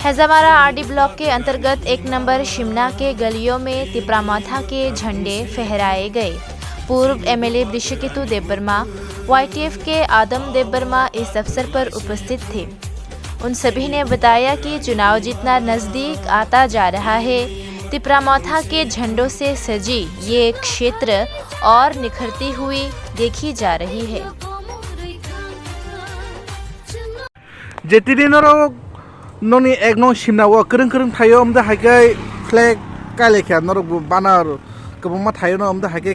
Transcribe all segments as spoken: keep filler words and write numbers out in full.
हेजामारा RD block के अंतर्गत एक नंबर शिमना के गलियों में तिपरा मौथा के झंडे फहराए गए। पूर्व एमएलए वृषकेतु देबबर्मा, वाईटीएफ के आदम देबबर्मा इस अवसर पर उपस्थित थे। उन सभी ने बताया कि चुनाव जितना नजदीक आता जा रहा है, तिपरा मौथा के झंडों से सजी ये क्षेत्र और निखरती हुई देखी जा रही है। Je tini norok nokni ek nong simna o kwrwng kwrwng thaio, omde hai khe flag kailai kha norok bo banner kwbangma thaio no, omde hai khe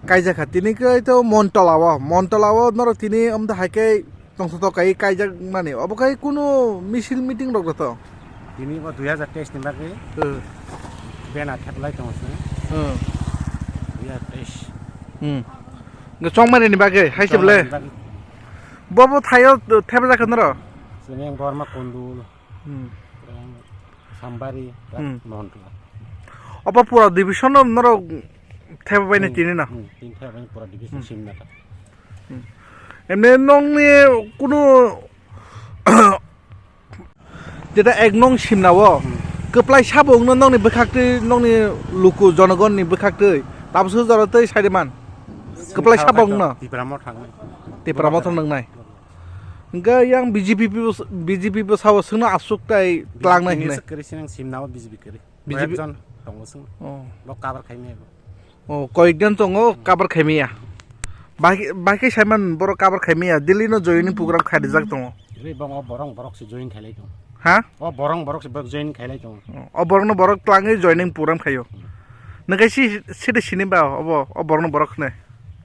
kaijak kha. Tini khe to Montola o, Montola o norok tini omde hai khe tongthok kai kaijak mani. Obo khai kunu misil meeting rok to. Tini bo dui hajar teis ni bagwi Hmm. Bena theplai tongo se. Hmm. Dui hajar teis. Hmm. Nge chongmani ni bagwi hai se ble. Chongmani bagwi. Bo bo thaio thepjak khe noro? Sini yang Borma Kondul, Hmm. yang Sambari, Hmm. Mohontla. Obo pura division no noro thep bai ni Hmm. tini no? Hmm, tin thep bai pura division Hmm. simna ta. Hmm. Emne nongni kunu Jeta ek nong simna o Hmm. kwplai sabo wngno nongni bwkhaktwi nongni luku jonogonni bwkhaktwi tabukhe jora tei saiman kwplai sabo wngno Tipra mo thangnai. Tipra mo thang nangnai. Hwnkhe yang B J P bo, B J P bo sabo swngno aswk tai tlangnai hinwi. Kwrwi sinang simna o B J P kwrwi. B J P Koyekjon tongo swng. Oh. Bo cover khaimai bo. Oh, koyekjon tongo cover khaimaya. Bai, bai khe saiman borok cover khaimaya. Delhi no joining program kharijak tongo. Ri bong o borong borok se join khailai tongo. Ha? O borong borok se borok join khailai tongo. Oh, o borok no borok tlangwi joining program khaio. Nokhe si, si de sini ba obo, o borok no borok hwnwi.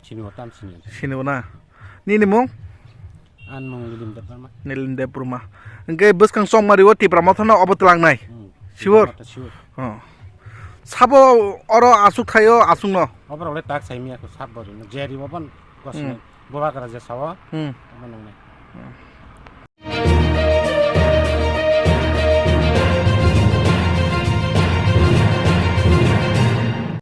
Sini o tam sini. Sini o na. Nini mung? An mung Nilim Debbarma. Nilim Debbarma. Hwnkhe bwskang chongmari o Tipra Motha no obo tlangnai. Hmm. Sure? Tipra Motha sure. Oh. Sabo oro aswk thaio aswkno. Oborok le tak saimaya ko sab bori no. Jeri obo Hmm. gosne. Boba kara je sawa. Hmm. Obo nongnai. Hmm.